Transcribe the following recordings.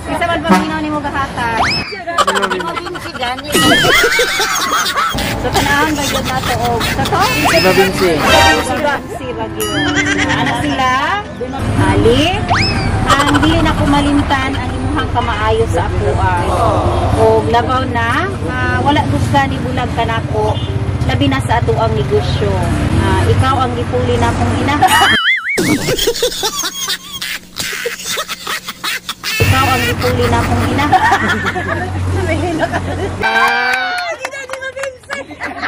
Isa man paminaw nimo gahatag. Mabinsi gani. So tanahon ba yun nato og sa to? Mabinsi. Mabinsi bagyo. Ana sila? Ali, ang dili na kumalimtan ang imuhang kamaayo sa akoa. Og labaw na, wala gusta ni bulag kanako, labi na sa ato ang negosyo. Ikaw ang gipuli na akong ina. Ikaw ang gipuli na akong ina.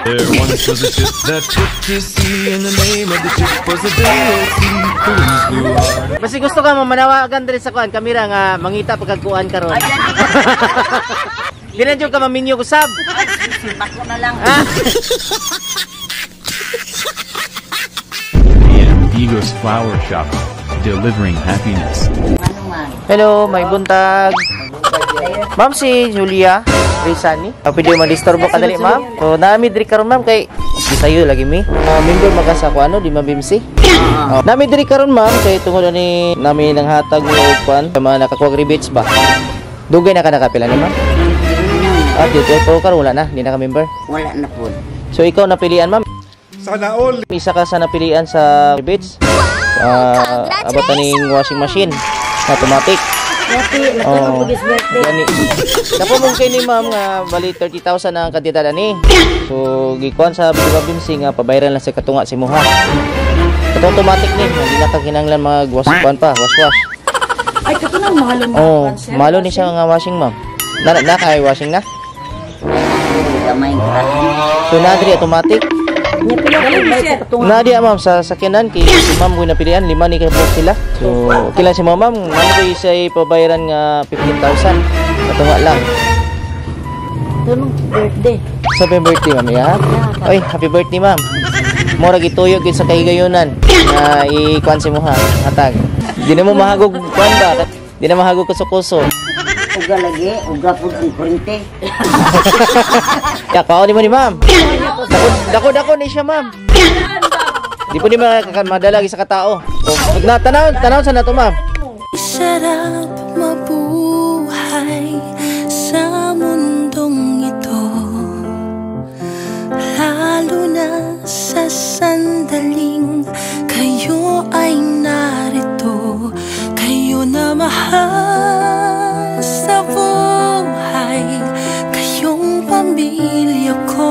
There once was a ship that put to sea, and the name of the ship was the VOC. The winds blew hard. Basi gusto ka mo manawagan diri sa kuan kamera nga mangita pagkagkuan karon. Di na jud ka maminyo kusab. Bako na lang. Ah. Amigos Flower Shop, delivering happiness. Ano man? Hello, may buntag. Ma'am si Julia Rizani. Pwede mo disturbo ka dali, ma'am. So nami diri karon, ma'am, kay gisayo lagi mi. Member man ka sa kuan, ano, di mabimsi. Oh, nami diri karon, ma'am, kay tungod ani nami nang hatag mo og kuan sa mga nakakuha rebates ba. Dugay na ka nakapila ni ma'am? Ah, dito pero karon wala na, di na ka member. Wala na po. So ikaw napilian, ma'am. Sana all. Isa ka sa napilian sa rebates. Abot aning washing machine automatic. Oh. Oh. Gani. Dako mong kay ni ma'am nga bali 30,000 ang kantidad ani. So gikuan sa Bimsi nga pabayran lang sa katunga si muha. Kato automatic ni, hindi na ka kinahanglan mag wash kuan pa, wash wash. Ay, kato nang mahalo mo. Oh, malo ni siya nga washing, ma'am. Na na kay washing na. Gamay ka. So na diri automatic. Nya pila ka bay sa katunga. Na diya, ma'am, sa sakyanan kay si ma'am ko napilian lima ni kay sila. So okay lang si ma'am, ma'am ko isay pabayaran nga 15,000. Katunga lang. Tunong birthday. Sa happy birthday, ma'am, ya. Oy, happy birthday, ma'am. Mura gituyo gid sa kahigayunan nga i-kuan si mo ha, hatag. Di na mo mahagog kuan ba? Di na mahagog kuso-kuso. Uga lagi, uga pud ang kurente. Ya, kaon ni mo ni ma'am. Dako dako dako ni siya, ma'am. Di po ni madala sa katao. So, na tanaw tanaw sa nato, ma'am. Sarap mabuhay sa mundong ito, lalo na sa sandaling kayo ay narito. Kayo na mahal sa buhay, kayong pamilya ko.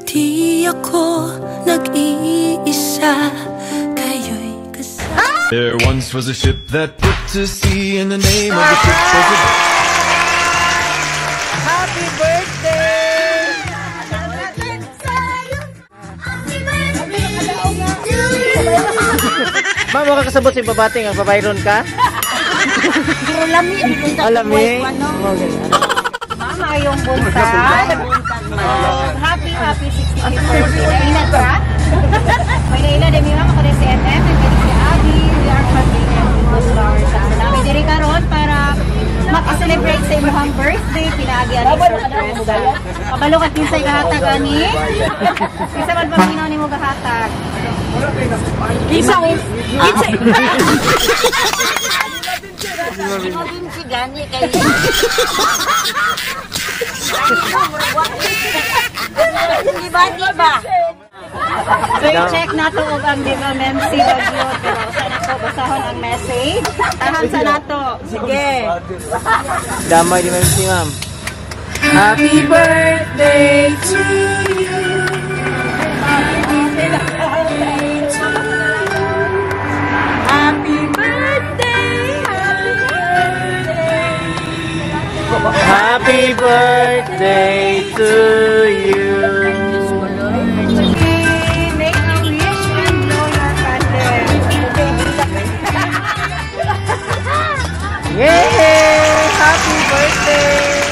Di ako nag-iisa. There once was a ship that put to sea, and the name of the ship was a Happy birthday! Ma'am, wala ka kasabot sa ibabating ang babayron ka? Pero lami, Alami. Ma'am, ayong buntag. Happy, happy 65th birthday. Nainat ka? May naina din mi ma'am, ako din si MM, and din si Abby. We are from Amigos Flower Shop. So, namin diri karon para maka-celebrate sa imong birthday, pinaagi ani sorpresa. Kabalo ka kinsay gahatag ani? Kinsa man paminaw nimo gahatag? Kinsa kinsa Mabinsi gani kay. Di ba, di ba? So i-check na to og ang Diva Memsi Bagyo, pero sa nako basahon ang message. Tahan sa nato. Sige. Damay di Memsi, ma'am. Happy birthday to you. Happy birthday. Happy birthday. Happy birthday to you. Make a wish and blow your candle. Yay! Happy birthday!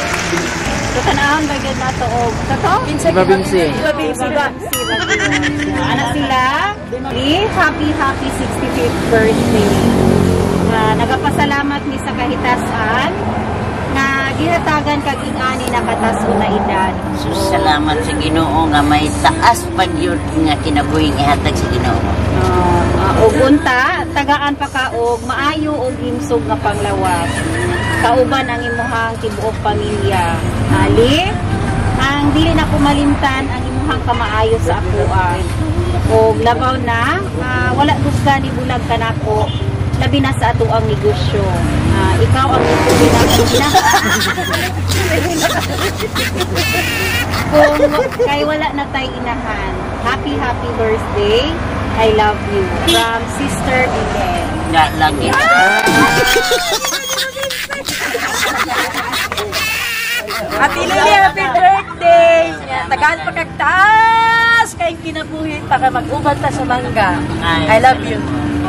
So tanahon ba gyud nato og sa to? Diba Bimsi? Mabinsi ba? Ana sila. Happy happy 65th birthday. Nagapasalamat mi sa kahitasan nga Gihatagan kag ingani na katason na edad. Sus, salamat sa Ginoo nga may taas pag yun nga kinabuhi nga ihatag sa Ginoo. Ug unta, tagaan pa ka og maayo og himsog nga panglawas. Kauban ang imuhang tibuok pamilya. Ali, ang dili na kumalimtan ang imuhang kamaayo sa akoa. Og labaw na, wala gusta ni bulag kanako, labi na sa atoang negosyo. Ikaw ang ipuli na kung kay wala na tay inahan. Happy, happy birthday. I love you. From Sister Belen. Nga lagi. Ate Lily, happy birthday! Tagaan pa kag taas kayong kinabuhi para mag-uban ta sa mangga. I love you.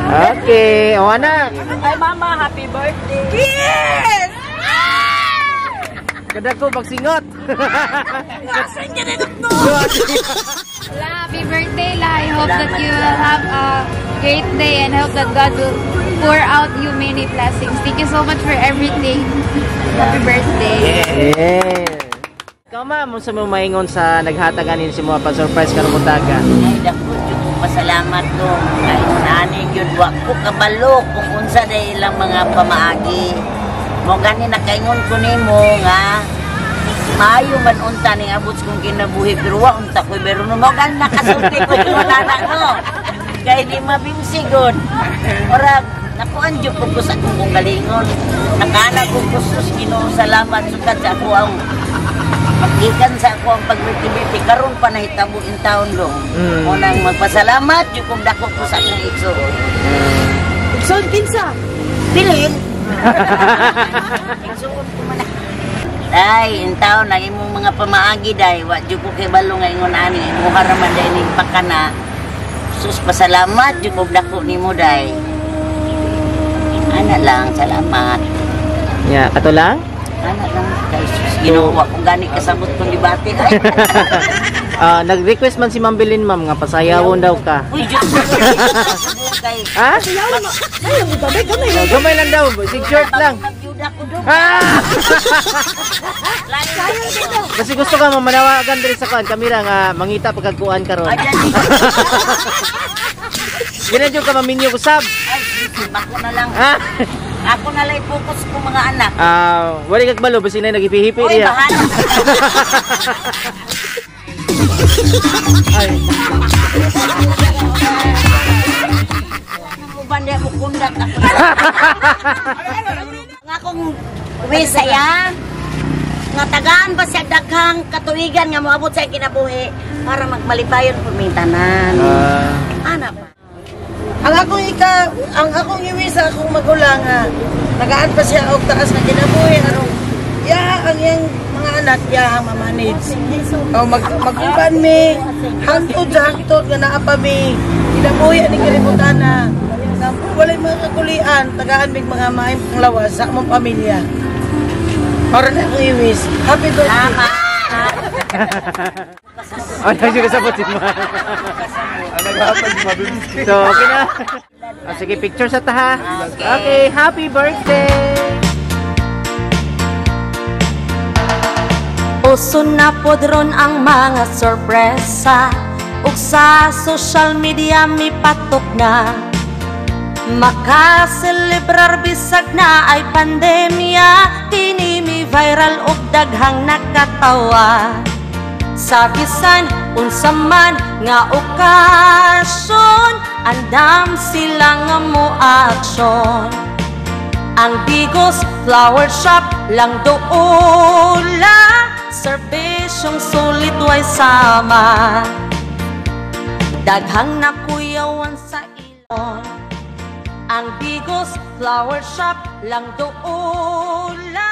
Okay, o anak. Ay mama, happy birthday! Yes! Kada ko pagsingot. Asan ka na doktor? La, happy birthday, La. I hope that you will have a great day and hope that God will pour out you many blessings. Thank you so much for everything. Happy birthday. Yeah. Ikaw ma'am, unsa mo maingon sa naghatagan nin si mga pa-surprise karong buntaga? Ay, dako jud ko pasalamat ko. Kay nani gyud wa ko kabalo kung unsa day ilang mga pamaagi. Mo gani nakaingon ko nimo nga maayo man unta ning abot kong kinabuhi pero wa unta ko pero no mo gani nakasulti ko yung nana ko. Kay di mabimsi gud. Ora nakuan jud ko sa akong galingon. Nakana ko sus Ginoo salamat sukad sa ako ang paggikan sa ako ang pagbirti-birti karon pa nahitabo in town dong. Unang magpasalamat jud kong dako ko sa akong igsoon. Igsoon kinsa? Bilin. Igsoon ko man. Day, in town ang imong mga pamaagi day, wa jud ko kay balo nga ingon ani imuha ra man day ning pakana. Sus pasalamat jud kog dako nimo day. Ana lang, salamat. Ya, kato lang? Ana lang kay sus Ginoo wa kung gani kasabot kong debate. Nag-request man si Ma'am Bilin ma'am nga pasayawon daw ka. Uy, Diyos ko. Kay Ha? Oh, gamay lang daw, sig short lang. Ah! Kasi gusto ka mamanawagan diri sa kuan kamera nga mangita pagkagkuan karon. Ginan jud ka maminyo usab. Ay, ako na lang. Ha? Ako na lang i-focus ko mga anak. Wala kag balo basi na naghipi-hipi Uy, diya. bahala. Ay. Uban di ako kundat ako. Nga akong wisaya nga tagaan pa siya daghang katuigan nga moabot sa kinabuhi para magmalipayon pumintanan. Ana pa. Ang akong ika, ang akong iwi sa akong magulang nga nagaan pa siya og taas nga kinabuhi aron ya ang iyang mga anak ya ang mamanage. O mag-uban mi hangtod sa hangtod nga naa pa mi kinabuhi ani kalibutan na walay mga kakulian, tagaan mig mga maayong panglawas sa among pamilya. Para na akong iwis. Happy birthday. Oh, nagsiga sa si Ma. So, okay na. Oh, sige, picture sa taha. Okay, happy birthday! Uso na pod ron ang mga sorpresa ug sa social media mipatok na. Makaselebrar bisag na ay pandemya, kini mi viral og daghang nakatawa. Sa bisan unsa man nga okasyon, andam sila nga mo aksyon. Ang Digos Flower Shop lang doula, serbisyong sulit way sama. Daghang nakuyawan sa ilon. Ang Digos Flower Shop lang doula.